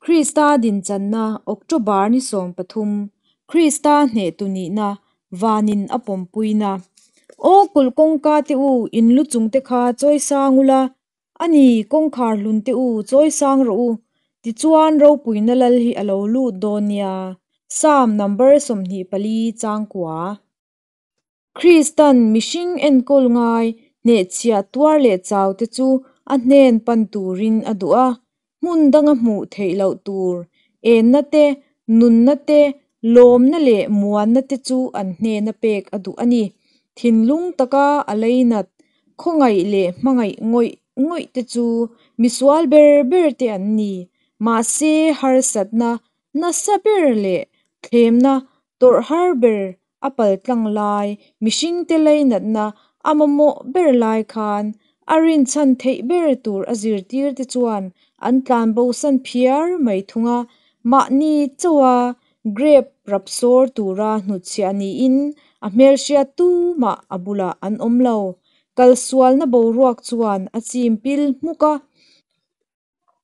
Krista dinchanna, October ni 13, Krista hnehtu nihna, vanin a pawmpuina. Aw kulh kawngka te u, in lu chung te kha chawi sang ula, a ni, kawngkhar hlun te u, chawi sang rawh u, tichuan ropuina lal hi a lo lut dawn nia. Psalm number 24 changkua. Kristan mihring enkawl ngai, hnehchhiah tuar leh chau te chu a hnen pan turin a duh a, hmun danga hmuh theih loh tur enna te, nunna te, lawmna leh muanna te chu an hnena pek a duh a ni. Thinlung taka a leinat, khawngaih leh hmangaih ngawih ngawih te chu misual ber ber te an ni. Mahse harsatna nasa ber leh thlemna tawrh har ber a paltlang lai, mihringte leinatna a mamawh ber lai khan a rinchhan theih ber tur a zirtirte chuan an tlanbosan phiar mai thung a, mahni chauha grep rapsawr tura hnutchhiah niin a hmelhriat tumah a bulah an awm lo. Kalsualna boruak chuan a chim pil hmuk a,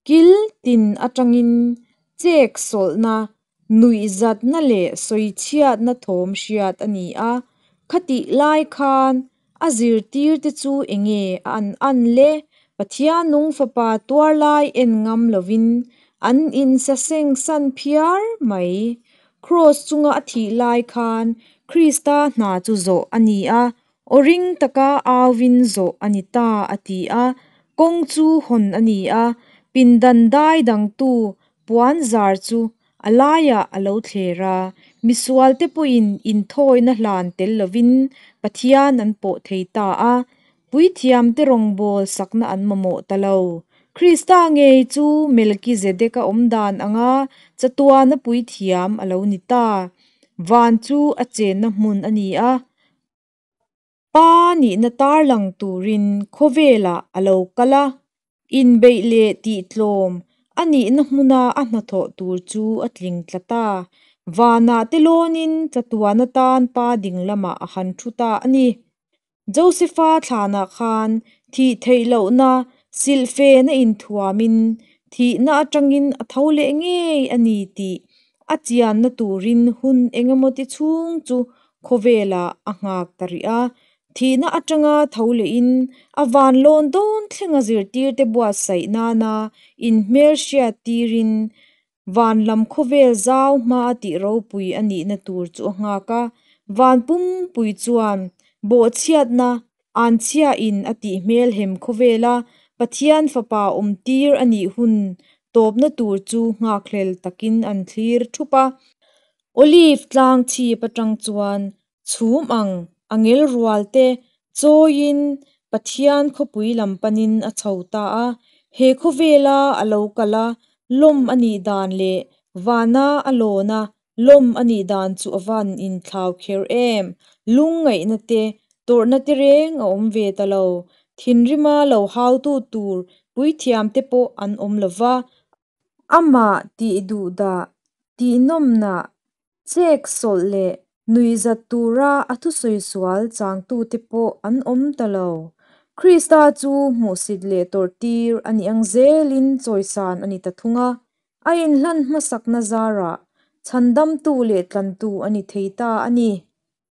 kil tin atangin chek sawlhna, nuihzatna leh sawichhiatna thawm hriat a ni a. Khatih lai khan a zirtirte chu enge a an an le? Pathian nung fapa tuar lai en ngam lovin an insaseng san phiar mai. Kraws chunga a thih lai khan Krista hna chu zawh a ni a, aw ring taka auvin zawh a ni ta a ti a, kawng chu hawn a ni a, pindan dai dangtu puan zar chu a laiah a lo thler a, misualte pawhin inthawina hlan tel lovin Pathian an pawh thei ta a, puithiamte rawngbâwl sakna an mamawh ta lo. Krista ngei chu Melkizedeka awmdan anga chatuana puithiam a lo ni ta. Van chu a chenna hmun a ni a, Pa nihna tarlang turin khawvelah a lo kal a, inbeih leh tihtlawm a nihna hmuna a hnathawh tur chu a tling tla ta. Vanah te lawnin chatuan atan Pa ding lamah a han thu ta a ni. Josefa thlanah khan thih theih lohna silhfen a inthuamin thihna atangin a tho leh ngei a ni tih a chianna turin hun engemaw ti chhung chu khawvelah a nghak ta rih a. Thihna atanga tho lehin a van lawn dawn thlenga zirtirte buatsaih nana inhmelhriat tirin van lam khawvel zau hmaa tih ropui a nihna tur chu a nghak a. Van pumpui chuan bawhchhiatna anchhiain a tih hmelhem khawvela Pathian fapa awmtir a nih hun tawpna tur chu nghakhlel takin an thlir thup a. Olive tlang chhip atang chuan chhum ang angel rual te chawiin Pathian khawpui lam panin a chho ta a. He khawvela a lo kal a, lawm a nih dan leh vana a lawn a, lawm a nih dan chu a van inthlau kher em! Lungngaihna te, tawrhna te reng a awm ve ta lo. Thinrima lo hautu tur puithiam te pawh an awm lo va. Amah tih duhdah, tihnawmnah, chek sawlh leh nuihzat tura a thusawi sual changtute pawh an awm ta lo. Krista chu hmuhsit leh tawrhtir a nih ang zelin chawisan a ni ta thung a, a inhlan hmasakna zarah chhandamtu leh tlantu a ni thei ta a ni.